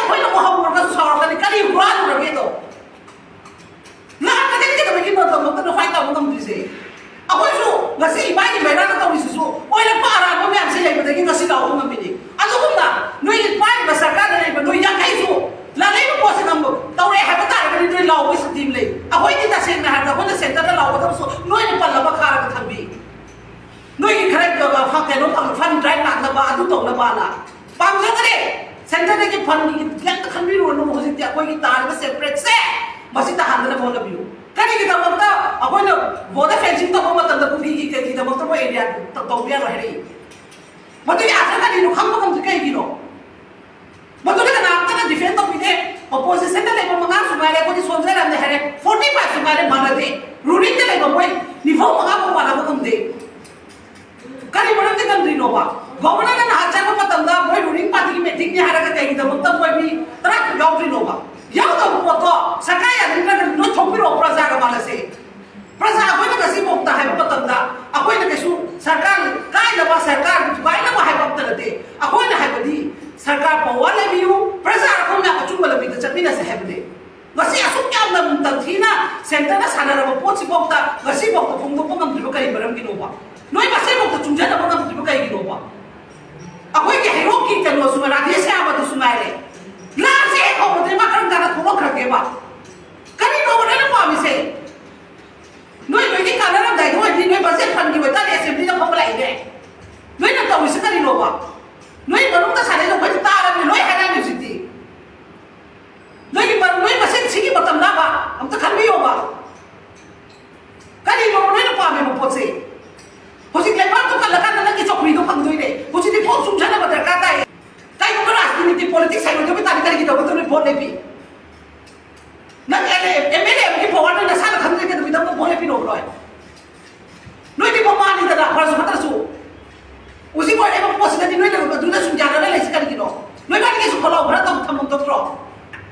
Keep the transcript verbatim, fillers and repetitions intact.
ꯑꯩꯈꯣꯏꯅ ꯑꯃꯨꯛ ꯍꯧꯔꯒꯁꯨ ꯁꯥꯎꯔꯛꯀꯅꯤ, ꯀꯔꯤ ꯍꯨꯔꯥꯜꯂꯨꯔꯒꯦꯗꯣ? ꯂꯥꯛꯄꯗꯒꯤ ꯀꯩꯗꯧꯕꯒꯤ ꯃꯇꯝ ꯑꯃꯗ ꯐꯥꯏꯠ ꯇꯧꯕ ꯉꯝꯗ꯭ꯔꯤꯁꯦ? ꯑꯩꯈꯣꯏꯁꯨ ꯉꯁꯤ ꯏꯕꯥꯏꯒꯤ ꯕꯦꯔꯥꯗ ꯇꯧꯔꯤꯁꯤꯁꯨ ꯑꯣꯏꯔꯛꯄ ꯑꯔꯥꯟꯕ ꯃꯌꯥꯝꯁꯦ ꯂꯩꯕꯗꯒꯤ ꯉꯁꯤ ꯂꯥꯎꯕ ꯉꯝꯃꯤꯅꯤ꯫ ꯑꯗꯨꯒꯨꯝꯅ ꯅꯣꯏꯒꯤ ꯄꯥꯏꯔꯤꯕ ꯁꯔꯀꯥꯔꯗ ꯂꯩꯔꯤꯕ ꯅꯣꯏ ꯌꯥꯡꯈꯩꯁꯨ ꯂꯥꯜꯂꯛꯏꯕ ꯄꯣꯠꯁꯦ ꯅꯪꯕꯨ ꯇꯧꯔꯛꯑꯦ ꯍꯥꯏꯕ ꯇꯥꯔꯒꯗꯤ ꯅꯣꯏ ꯂꯥꯎꯕꯒꯤ ꯁꯛꯇꯤ ꯑꯃ ꯂꯩ꯫ ꯑꯩꯈꯣꯏꯗꯤ ꯇꯁꯦꯡꯅ ꯍꯥꯏꯔꯕꯗ ꯑꯩꯈꯣꯏꯅ ꯁꯦꯟꯇꯔꯗ ꯂꯥꯎꯒꯗꯕꯁꯨ ꯅꯣꯏꯅ ꯄꯜꯂꯕ ꯈꯥꯔꯒ ꯊꯝꯕꯤ꯫ ꯅꯣꯏꯒꯤ ꯈꯔ ꯀꯩꯅꯣ ꯐꯪ-, ꯀꯩꯅꯣ ꯐꯪ-, ꯐꯟ ꯗ꯭ꯔꯥꯏꯚ ꯂꯥꯛꯅꯕ ꯑꯗꯨ ꯇꯧꯅꯕꯅ ꯄꯥꯝꯖꯗ꯭ꯔꯦ꯫ ꯁꯦꯟꯇꯔꯗꯒꯤ ꯐꯟꯒꯤ ꯀꯩꯝꯇ ꯈꯟꯕꯤꯔꯨꯔꯅꯨ꯫ ꯍꯧꯖꯤꯛꯇꯤ ꯑꯩꯈꯣꯏꯒꯤ ꯇꯥꯔꯤꯕ ꯁꯦꯄꯔꯦꯠꯁꯦ ꯃꯁꯤ ꯇꯥꯍꯟꯗꯅꯕ ꯍꯣꯠꯅꯕꯤꯌꯨ꯫ ꯀꯔꯤꯒꯤꯗꯃꯛꯇ ꯑꯩꯈꯣꯏꯅ ꯕꯣꯔꯗꯔ ꯐꯦꯟꯁꯤꯡ ꯇꯧꯕ ꯃꯇꯝꯗ ꯀꯨꯀꯤꯒꯤ ꯀꯩꯒꯤꯗꯃꯛꯇ ꯃꯣꯏ ꯑꯦꯔꯤꯌꯥ ꯇꯧꯕ ꯌꯥꯔꯣꯏ ꯍꯥꯏꯔꯛꯏ? ꯃꯗꯨꯒꯤ ꯑꯥꯊꯔ ꯀꯔꯤꯅꯣ ꯈꯪꯕ ꯉꯝꯗ꯭ꯔꯤ ꯀꯩꯒꯤꯅꯣ? ꯃꯗꯨꯗ ꯀꯅꯥꯝꯇꯅ ꯗꯤꯐꯦꯟ ꯇꯧꯕꯤꯗꯦ꯫ ꯑꯣꯄꯣꯖꯤꯁꯟꯗ ꯂꯩꯕ ꯃꯉꯥꯁꯨ ꯉꯥꯏꯔꯦ, ꯑꯩꯈꯣꯏꯗꯤ ꯁꯣꯟꯖꯔꯝꯅꯦ ꯍꯥꯏꯔꯦ, ꯐꯣꯔꯇꯤ ꯐꯥꯏꯚꯁꯨ ꯉꯥꯏꯔꯦ, ꯃꯥꯟꯅꯗꯦ꯫ ꯔꯨꯂꯤꯡꯗ ꯂꯩꯕ ꯃꯣꯏ ꯅꯤꯐꯨ ꯃꯉꯥ ꯐꯥꯎ ꯃꯥꯟꯅꯕ ꯉꯝꯗꯦ꯫ ꯀꯔꯤ ꯃꯔꯝꯗꯤ ꯉꯝꯗ꯭ꯔꯤꯅꯣꯕ? ꯒꯣꯕꯔꯅꯔꯅ ꯅꯍꯥꯟ ꯆꯪꯕ ꯃꯇꯝꯗ ꯃꯣꯏ ꯔꯨꯂꯤꯡ ꯄꯥꯔꯇꯤꯒꯤ ꯃꯤꯇꯤꯡꯅꯤ ꯍꯥꯏꯔꯒ ꯀꯩꯒꯤꯗꯃꯛꯇ ꯃꯣꯏ ꯃꯤ ꯇꯔꯥ ꯌꯥꯎꯗ꯭ꯔꯤꯅꯣꯕ? ꯌꯥꯎꯗꯕ ꯄꯣꯠꯇꯣ ꯁꯔꯀꯥꯔ ꯌꯥꯅꯤꯡꯗ꯭ꯔꯒ ꯂꯣꯏ ꯊꯣꯛꯄꯤꯔꯛꯑꯣ ꯄ꯭ꯔꯖꯥꯒ ꯃꯥꯟꯅꯁꯦ꯫ ꯄ꯭ꯔꯖꯥ ꯑꯩꯈꯣꯏꯅ ꯉꯁꯤꯐꯥꯎꯗ ꯍꯥꯏꯕ ꯃꯇꯝꯗ ꯑꯩꯈꯣꯏꯅ ꯀꯩꯁꯨ ꯁꯔꯀꯥꯔ ꯀꯥꯏꯅꯕ, ꯁꯔꯀꯥꯔ ꯊꯨꯒꯥꯏꯅꯕ ꯍꯥꯏꯕ ꯑꯝꯇ ꯅꯠꯇꯦ꯫ ꯑꯩꯈꯣꯏꯅ ꯍꯥꯏꯕꯗꯤ ꯁꯔꯀꯥꯔ ꯄꯋꯥꯔ ꯂꯩꯕꯤꯌꯨ, ꯄ꯭ꯔꯖꯥ ꯑꯩꯈꯣꯏꯅ ꯑꯆꯨꯝꯕ ꯂꯝꯕꯤꯗ ꯆꯠꯃꯤꯟꯅꯁꯦ ꯍꯥꯏꯕꯅꯦ꯫ ꯉꯁꯤ ꯑꯁꯨꯛ ꯌꯥꯝꯅ ꯇꯝꯊꯤꯅ ꯁꯦꯟꯇꯔꯅ ꯁꯥꯟꯅꯔꯕ ꯄꯣꯠꯁꯤꯐꯥꯎꯗ ꯉꯁꯤꯐꯥꯎꯗ ꯐꯣꯡꯗꯣꯛꯄ ꯉꯝꯗ꯭ꯔꯤꯕ ꯀꯔꯤ ꯃꯔꯝꯒꯤꯅꯣꯕ? ꯅꯣꯏ ꯃꯁꯦꯟꯐꯥꯎꯗ ꯆꯨꯡꯁꯤꯟꯅꯕ ꯉꯝꯗ꯭ꯔꯤꯕ ꯀꯩꯒꯤꯅꯣꯕ? ꯑꯩꯈꯣꯏꯒꯤ ꯍꯩꯔꯣꯛꯀꯤ ꯀꯩꯅꯣꯁꯨ, ꯔꯥꯙꯦ ꯁ꯭ꯌꯥꯃꯗꯨꯁꯨ ꯉꯥꯏꯔꯦ, ꯂꯥꯟꯁꯦ ꯍꯦꯛ ꯍꯧꯕꯗꯒꯤ ꯃꯥ ꯀꯔꯝ ꯀꯥꯟꯗ ꯊꯣꯛꯂꯛꯈ꯭ꯔꯒꯦꯕ? ꯀꯔꯤꯅꯣꯕ ꯅꯣꯏꯅ ꯄꯥꯝꯃꯤꯁꯦ? ꯅꯣꯏ ꯅꯣꯏꯒꯤ ꯀꯥꯟꯅꯔꯝꯗꯥꯏꯗ ꯑꯣꯏꯗꯤ ꯅꯣꯏ ꯕꯖꯦꯠ ꯐꯟꯒꯤ ꯑꯣꯏꯇꯥꯔꯗꯤ ꯑꯦꯁꯦꯝꯕ꯭ꯂꯤꯗ ꯐꯝꯕ ꯂꯥꯛꯏꯅꯦ꯫ ꯅꯣꯏꯅ ꯇꯧꯔꯤꯁꯤ ꯀꯔꯤꯅꯣꯕ? ꯅꯣꯏ ꯃꯅꯨꯡꯗ ꯁꯥꯟꯅꯩꯗꯣ ꯑꯩꯈꯣꯏꯗꯤ ꯇꯥꯔꯕꯅꯤ, ꯂꯣꯏ ꯍꯥꯏꯔꯛꯑꯅꯤ ꯍꯧꯖꯤꯛꯇꯤ꯫ ꯅꯣꯏꯒꯤ ꯃ-, ꯅꯣꯏ ꯃꯁꯦꯟ ꯁꯤꯒꯤ ꯃꯇꯝ ꯂꯥꯕ ꯑꯝꯇ ꯈꯟꯕꯤꯌꯣꯕ꯫ ꯀꯔꯤꯅꯣ ꯅꯣꯏꯅ ꯄꯥꯝꯃꯤꯕ ꯄꯣꯠꯁꯦ? ꯍꯧꯖꯤꯛ ꯂꯩꯕꯥꯛꯇꯣ ꯀꯜꯂꯀꯥꯟꯗ ꯅꯪꯒꯤ ꯆꯧꯀ꯭ꯔꯤꯗꯣ ꯐꯪꯗꯣꯏꯅꯦ꯫ ꯍꯧꯖꯤꯛꯇꯤ ꯀꯣꯛ ꯆꯨꯝꯁꯤꯟꯅꯕ ꯗꯔꯀꯥꯔ ꯇꯥꯏ꯫ ꯀꯩꯒꯨꯝꯕ ꯔꯥꯖꯅꯤꯇꯤ ꯄꯣꯂꯤꯇꯤꯛꯁ ꯍꯩꯔꯣꯏꯗꯕ ꯇꯥꯔꯗꯤ ꯀꯔꯤꯒꯤꯗꯃꯛꯇ ꯅꯣꯏ ꯚꯣꯠ ꯂꯦꯞꯄꯤ? ꯅꯪ ꯑꯦꯝ ꯑꯦꯜ ꯑꯦ ꯑꯃꯒꯤ ꯄꯋꯥꯔꯗꯣ ꯅꯁꯥꯅ ꯈꯪꯗ꯭ꯔꯦ ꯀꯩꯗꯧꯕꯒꯤꯗꯃꯛꯇ ꯚꯣꯠ ꯂꯦꯞꯄꯤꯅꯣꯕ ꯅꯣꯏ? ꯅꯣꯏꯗꯤ ꯃꯃꯥꯅꯤꯗꯅ ꯐꯔꯁꯨ ꯐꯠꯇ꯭ꯔꯁꯨ꯫ ꯍꯧꯖꯤꯛ ꯑꯣꯏꯔꯛꯏꯕ ꯄꯣꯠꯁꯤꯗꯗꯤ ꯅꯣꯏꯅ ꯑꯗꯨꯗ ꯁꯨꯝ ꯌꯥꯅꯔ ꯂꯩꯁꯤ ꯀꯔꯤꯒꯤꯅꯣ? ꯅꯣꯏ ꯃꯥꯗꯤ ꯀꯩꯁꯨ ꯈꯣꯜꯂꯥꯎ ꯈꯔ ꯇꯧ ꯊꯝꯐꯝ ꯊꯣꯛꯇ꯭ꯔꯣ?